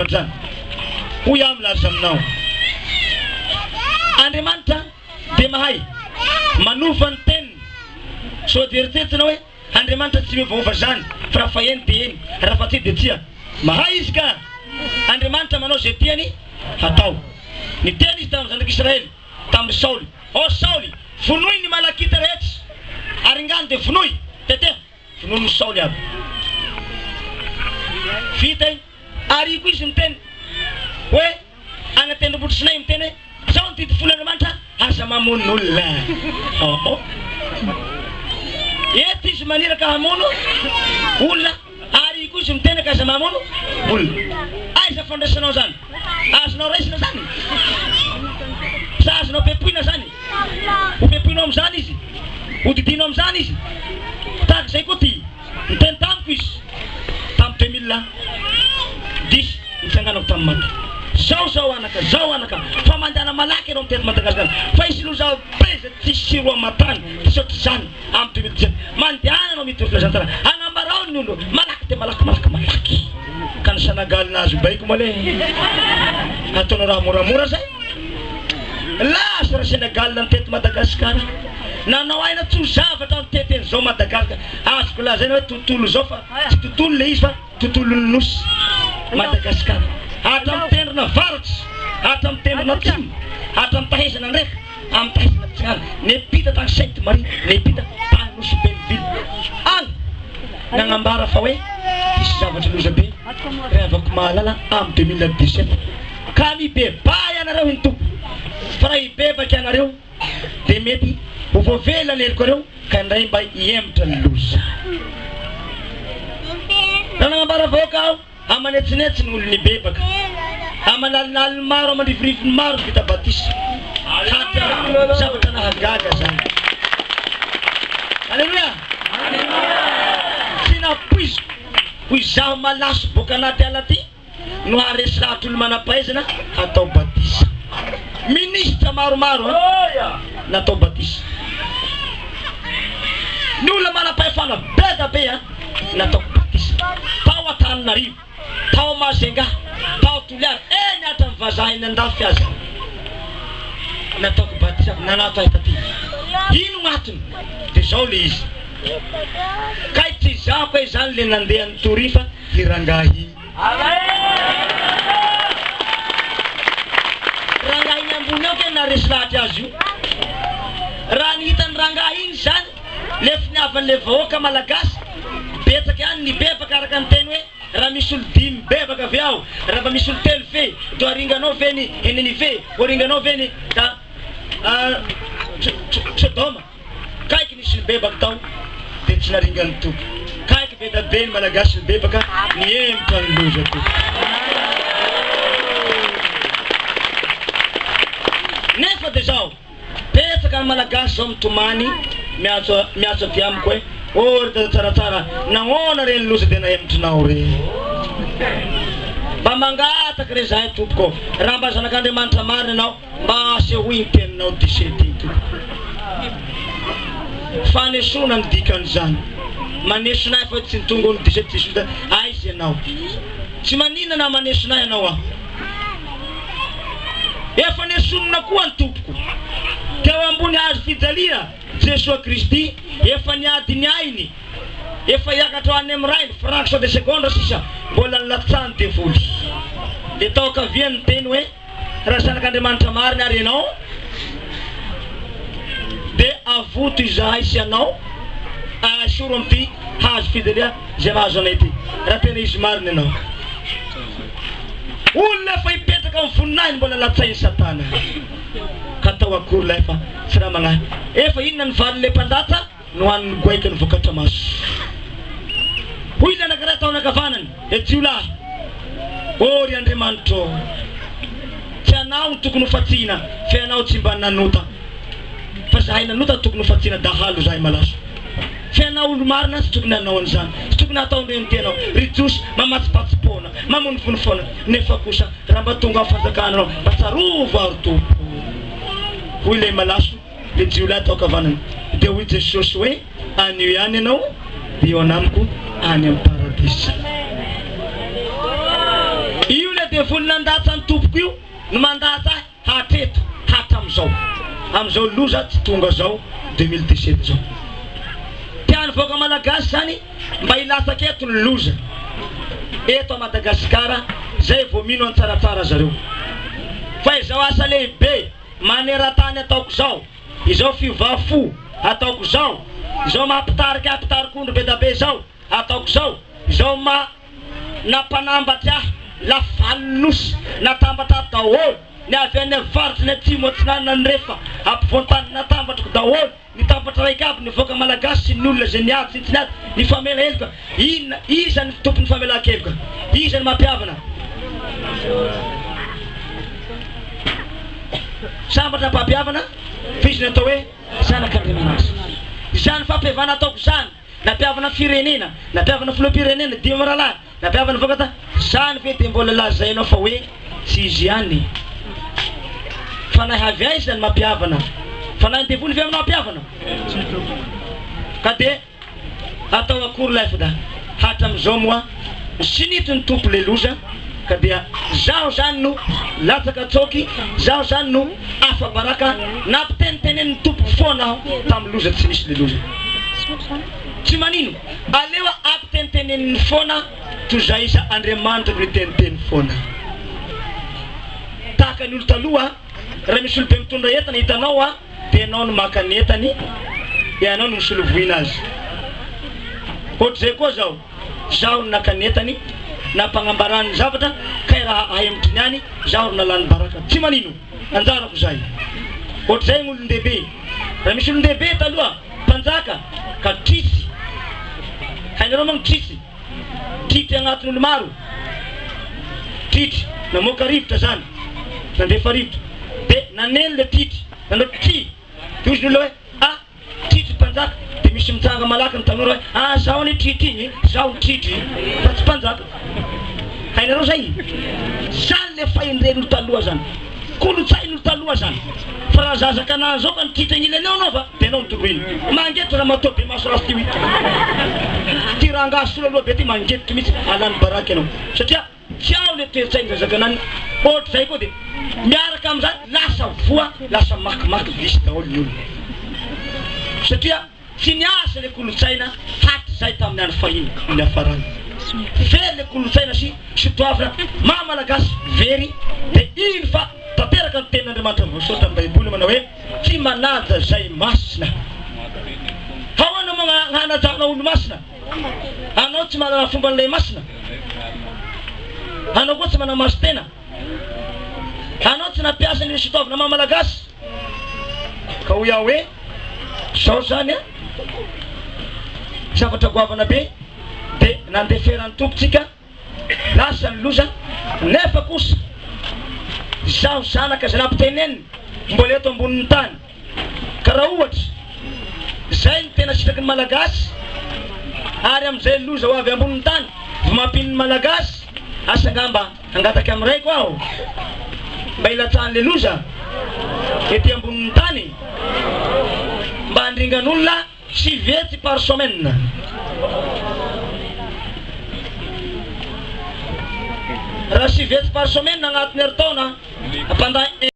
zavatra izany? Hoy aho milaza aminao, Andriamanitra dia mahay manova ny teniny. Sao dia eritreretina hoe Andriamanitra tsy miovaova izany fa raha fa eny dia eny, raha fa tsia dia tsia. Mahay Izy ka! Andriamanitra manao izay tiany hatao. Niteny Izy tamin'ny zanak'Israely, tamin'i Saoly, Ô Saoly, vonoy ny Malakita rehetra, aringano dia vonoy, teteho. Vonoin'i Saoly aby. Vita iny. Ary io koa izy niteny hoe, any an-tendrombohitra Sinay, miteny hoe, Izao ny didy folon'Andriamanitra, aza mamono olona. Ôhô. Eto izy maniraka hamono olona, ary io koa izy miteny ka aza mamono olona. Aiza fandraisanao izany? Azonao raisina izany? Sa azonao pepoina izany? Ho pepoinao amin'izany izy? Ho didianao amin'izany izy? Tahaka izay koa ity. Niteny tamiko izy tamin'ny 2010 nitsanganako tamin'ny maty. Zao zao anaka, zao anaka, fa mandehana malaky ianao mitety Madagasikara fa hisy loza be izay tsisy roa aman-tany tsisy ohatr'izany amin'ny 2017. Mandehana ianao mitory filazantsara, agnambarao ny olo malaky dia malaky malaky malaky. Ka ny Sanagaly nahazo baiko moa le ataonao raha moramora zay. Lasa ra Senegal nitety Madagascar, nanao aina tsy ho zavatra nitety an'izao Madagascar. Azoko lazaina hoe tontolo izao fa tsy tontolo le izy fa tontolon'ny nosy Madagascar. Hatramin'ny tendrona avaratra, hatramin'ny tendrona atsimo, hatramin'ny tahezana andrefa, amin'ny tahezana atsinanana, niampita tany Sainte Marie, niampita tany Nosy Belleville. Any nagnambara fa hoe hisy zavatra loza be ry havako mahalala amin'ny 2017. Ka mibebaha ianareo hoy ny Tompo, fa raha hibebaka ianareo dia mety ho voavela ny helokareo ka indray mba hihemotra ny loza. Raha nagnambara vahoaka aho, aman'hetsinetsy ny olo-nibebaka, aman'alinaliny maro, aman-drivorivony maro ny vita batisa. Hatra zavatra nahagaga zany. Aleloia! Tsy nampoiziko ho izaho malaso boaka anaty ala aty. no haharesy lahatra olo manam-pahaizana hatao batisa. Minisitra maromaro natao batisa. Ny olona manam-pahefana be da be natao batisa. Tao Antananarivo, tao Majunga, tao Toliara, eny hatramin'ny vazaha eny andafy aza nataoko batisa, nanato ahy taty. Ino gn'antony? Dia zao le izy. Kay tsy izaho kay zany le nandeha nitory fa i rangahy iny. Rangahy iny ambony ao kay naharesy lahatra azy io. Raha ny hitan'i rangahy iny izany, le finiavan'le vahoaka malagasy, betsaka ihany nibebaka araka ny teny hoe raha misy olo dimy mibebaka ve aho, raha mba misy olo telo ve, do haringanao ve ny Ninive, ho haringanao ve ny Sodoma. Kaiky nisy nibebaka tao dia tsy naringan'ny Tompo. Kaiky be da be ny Malagasy nibebaka nihemotra ny loza Tompo. Nefa dia zao, betsaka ny Malagasy zao mitomany miantso miantso aty amiko hoe oh ry dada tsaratsara nahoana re ny loza dia nahemotrinao re? Mba mangataka re zahay tompoko raha mba zanak'Andriamanitra marina ianao Mba asehoy ny teninao dc ty tompoko. Fanesoana ny dikan'izany. Manesona ahy fa tsy ny tonga ny dc ty soda aiza ianao. Tsy maninona na manesona ahy ianao aho. Efa nesonina koa ny tompoko. Teo ambony hazo fijaliana Jesoa Kristy efa niady ny ainy. Efa hiakatra ho any amin'ny Rainy, fraction de seconde sisa mbola nilatsahan'ny devoly. Dia tao ankaviany ny teny hoe. Raha zanak'Andriamanitra marina ary ianao, dia avoto izahay sy ianao, aesoro amin'ity hazo fijalia izay mahazo anay ity, raha tena izy marina ianao. Olona efa hipetraka amin'ny voninahiny mbola latsahin'i Satana. Ka atao akory ilay fa tsy raha magnahy. Efa inona ny valin'ilay mpandatsa? Nohanin'ny goaika ny vokatra maso. Hoy ilay anankiray tao ankavanany, Ry jiolahy, ô ry Andriamanitra ô, tsy anao no tokony hofatsihina, fa ianao tsy mba nanota, fa izahay nanota no tokony hofatsihina, dahalo izahay malaso. Fa ianao olo-marina tsy tokony hanao an'izany, tsy tokony hataon'ireny tenao, ry Jiosy, mamatsibatsi-poana, mamonovono foana, nefa kosa raha mba tonga amin'ny fanjakana ianao, mba tsarovy aho ry Tompo. Hoy ilay malaso. Le jiolahy tao ankavanana. Dia hoy Jesosy hoe, Anio ihany ianao dia hihaona amiko any amin'ny paradisa. Io ilay devoly. devoly nandatsa ny tompoko io no mandatsa ahy hatreto hatramizao amizao loza tsy tonga zao 2017 zao. Tiany vahoaka malagasy zany mba hilatsaka eto ny loza eto a Madagasikara zay vao mino any tsaratsara zareo. Fa izao asa lehibe maneratany ataoko zao, izao fiova fo ataoko zao, izao maha mpitarika ahy mpitarik'ondry bedabe zao ataoko zao, izao maha nampanambatry ahy lafy nosy natambatra ahy daholo ny avy any avaratry ny atsimo atsinanana andrefa ampovoantany natambatriko daholo nitambatra raika aby ny vahoaka malagasy sy ny olona izay niady sy ny tsy niady nifamela heloka. Inona, iza ny tompon'ny famelan-keloka? Iza no mampihavana? Sambatra ny mpampihavana fa izy no atao hoe zanak'Andriamanitra. Izany fampihavana ataoko izany, nampihavana firenena, nampihavana filoham-pirenena, dimy mirahalahy, nampihavana vahoaka ta, izany ve dia mbola lazainao fa hoe tsy izy ihany? Fanahy avy aiza no mampihavana? Fanahin'ny devoly ve no mampihavana? Ka dia Atao akory lay fda hatramizao moa sinitry ny tompo le loza ka dia zaho zany no latsaka tsoky zaho zany no afabaraka nampiteniteneniny tompoko foana aho tam loza tsy nisy le loza tsy manino aleo ampiteniteneniny foana tozay iza Andriamanitra no hiteniteny foana tahaka ny olo taloha raha misy olobe mitondra entana hitanao a Dia ianao no maka ny entany, ianao no misolo voina azy. Ohatr'izay koa izao, izaho no naka ny entany, nampanambarany ny zavatra, kay raha ahemotry ny any, izaho ro nalany baraka. Tsy manino, anjarako izay. Ohatr'izay ny olon-dehibe. Raha misy olon-dehibe taloha, mpanjaka, ka trisy, hainareo manko trisy? Tritry agnatin'olo maro, tritry, namoaka rivotra zany, nandefa rivotra, de naneno le tritry, nanao tri, de hozy ny olona hoe, ah, tritry mpanjaka, de misy mitsanga malaky ny tanora hoe, ah, zaho anie tritry igny e, zaho ny tritry fa tsy mpanjaka. Hainareo zay? Zany le fahendren'olo taloha zany, kolotsain'olo taloha zany, fa raha zaza kanana zao ka ny tritry agnilany eo anao fa de anao no tondroiny. Mangetry ramatoa be maso ratsy ty oi. Ty rangahy sola loha be ty mangetry mihitsy alany baraka ianao satria tsy ao le toetsainy zaza kanana ohatr'izay koa de miaraka amizany lasa voa lasa makimaky visy daholo ny olona satria Tsy niasa ilay kolontsaina hatrizay tamin'ny andro fahiny no niafarany. Very ilay kolontsaina sy sotoavina maha Malagasy very dia iny fa tanteraka ny tenin'Andriamanitra voasoratra amin'ny Baiboly manao hoe tsy manaja izay masina. Ahoana moa ny hanajanao olo-masina? Anao tsy mahalala fomban'ilay masina? Anao koa tsy manamasin-tena? Anao tsy nampiasa ny sotoavina maha Malagasy? Ka hoy aho hoe, Zao zany an, zavatra goavana be, dia nandeferan'ny Tompo tsika, lasa ny loza, nefa kosa izaho zanaka izay nampiteneniny mbola eto ambonin'ny tany, ka raha ohatra izay no tena sitraky ny Malagasy, ary amin'izay loza ho avy ambonin'ny tany vao mampino ny Malagasy, asa angamba Hangataka amin'ny Raiko Aho mba hilatsahan'ilay loza ety ambonin'ny tany mba handringan'olona 900 par semaine. Raha 900 par semaine agnatin'ny herintaona, ampandany.